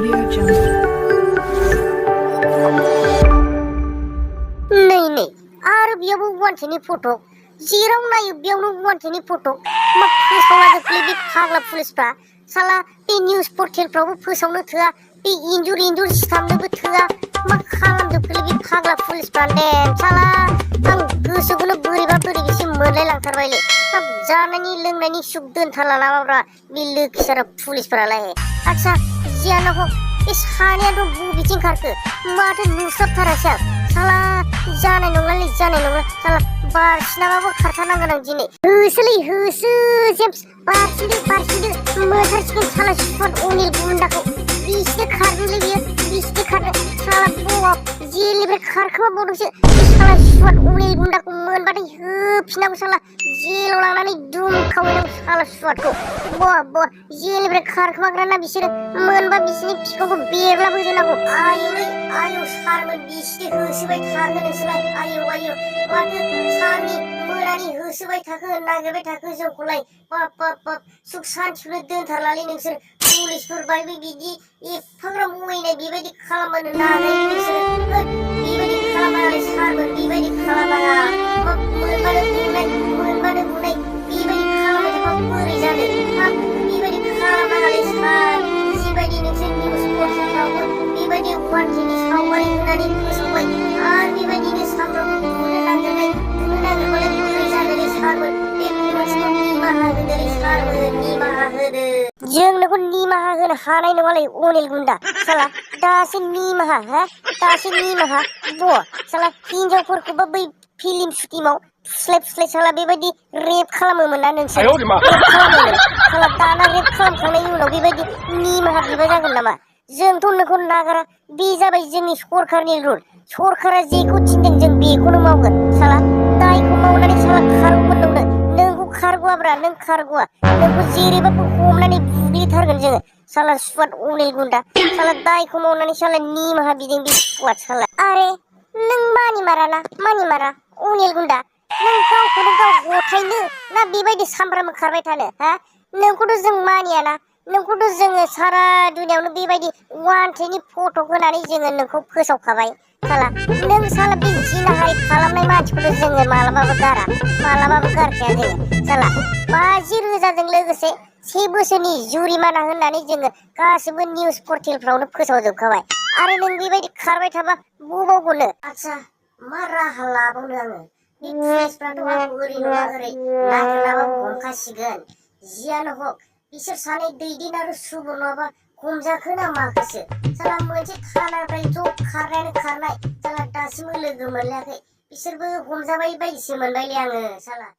नहीं आरो बेयावबो वान्टेडनि फट' जेराव नायो बेयावनो वान्टेडनि फट' मा फोसावला जोबखोलै बे फाग्ला पुलिसफ्रा साला बे निउस पर्टेलफ्रावबो फोसावनो थोआ बे इन्जुर सिथाबनोबो थोआ मा खालामजोबखोलै बे फाग्ला पुलिसफ्रा देन साला आं गोसोखौनो बोरैबासो मोनलायलांथारबायलै हाब जानायनि लोंनायनि सुख दोनथारला नामाब्रा बे लोखिसारा पुलिसफ्रालाय आच्छा जियानो हक बे सानैयाथ' बबेथिं खारखो माथो नुस्लाबथारासै आं साला जानाय नंला साला बारसिनाबाबो खारथारनांगोन आं दिनै होसो जेम्स बारसिनदो मोनथारसिगोन साला सुपार अनिल गुन्दाखौ बिसिनो खारदोंलै बियो बिसिनो खारदों साला बबाव जेलनिफ्राय खारखोमाबावदोंसो साला सुपार अनिल गुन्दाखौ मोनबाथाय होफिननांगौ साला जेलाव लांनानै दुम खावैनांगौ साला सुपारखौ बहा जेलनिफ्राय खारखोमाग्राना बिसोरो मोनबा बिसिनि बिखुंखौ बेरलाबोजोबनांगौ आयौ सारमोन बिसिनो होसोबाय थाखो नोंसोरलाय आयौ माथो साननि मोनानि होसोबाय थाखो नागिरबाय थाखो जोंखौलाय बाब सुख सान्थिखौनो दोनथारलालै नोंसोर पुलिसफोर बायबो बिदि एफाग्राब अयनाय बेबायदि खालामबानो नाजायो नोंसोर बेबायदि खालामनानै सारमोन बेबायदि खालामनाङा मोनबानो बुनाय बेबायदि खालामबाय थाबा बोरै जानो बेबायदि खालामनाङालै सार जिबायदि नोंसोर निउस पर्टेलफ्रावबो बेबायदि वान्टेडनि सावगारि होनानै फोसावबाय आरो बेबायदिनो सामफ्रामबो बुनो नागिरबालाय बोरै जानोलै सारमोन बे पुलिसखौ निमाहा होदोलै सारमोन निमाहा होदो जों नोंखौ निमाहा होनो हानाय नङालै अनिल गुन्दा साला दासो निमाहा साला हिनजावफोरखौबो बै फिल्म शुटिंआव फुस्लाय साला बेबायदि रेप खालामोमोन ना नोंसोर रेप खालामोमोन साला दाना रेप खालामखांनायनि उनाव बेबायदि निमाहा बिबा जागोन नामा जोंथ' नोंखौ नागारा बे जाबाय जोंनि सरखारनि रुल सरखारा जेखौ थिनदों जों बेखौनो मावगोन साला दायखौ मावनानै साला खारग'गोन नोंखौ खारग'आब्रा नों खारग'आ नोंखौ जेरैबाबो हमनानै बुग्लिथारगोन जोङो साला सुवाद अनिल गुन्दा साला दायखौ मावनानै साला निमाहा बिदों बे सुवाद साला आरे नों मानिमारा अनिल गुन्दा नों गावखौनो गाव गथायनो ना बेबायदि सामब्रामबो खारबाय थानो नोंखौथ' जों मानियाना नोंखौथ' जोङो सारा दुनियावनो बेबायदि वान्टेडनि फट' होनानै जोङो नोंखौ फोसावखाबाय साला नों साला बे जिनाहारि खालामनाय मानसिखौथ' जोङो मालाबाबो गारखाया जोङो साला 50,000जों लोगोसे 1 बोसोरनि जुरिमाना होननानै जोङो गासिबो निउस पर्टेलफ्रावनो फोसावजोबखाबाय आरो नों बेबायदि खारबाय थाबा बबाव गनो आच्छा मा राहा लाबावनो आङो बे पुलिसफ्राथ' आंखौ ओरै नङा ओरै नागिरनाबाबो हमखासिगोन जियानो हक बिसोर सानै दैदेन आरो सुबुर नङाबा हमजाखो ना माखोसो साला मोनसे थानानिफ्राय ज' खारनायानो खारनाय साला दासिमबो लोगो मोनलायाखै बिसोरबो हमजाबाय बायदिसो मोनबायलै आङो साला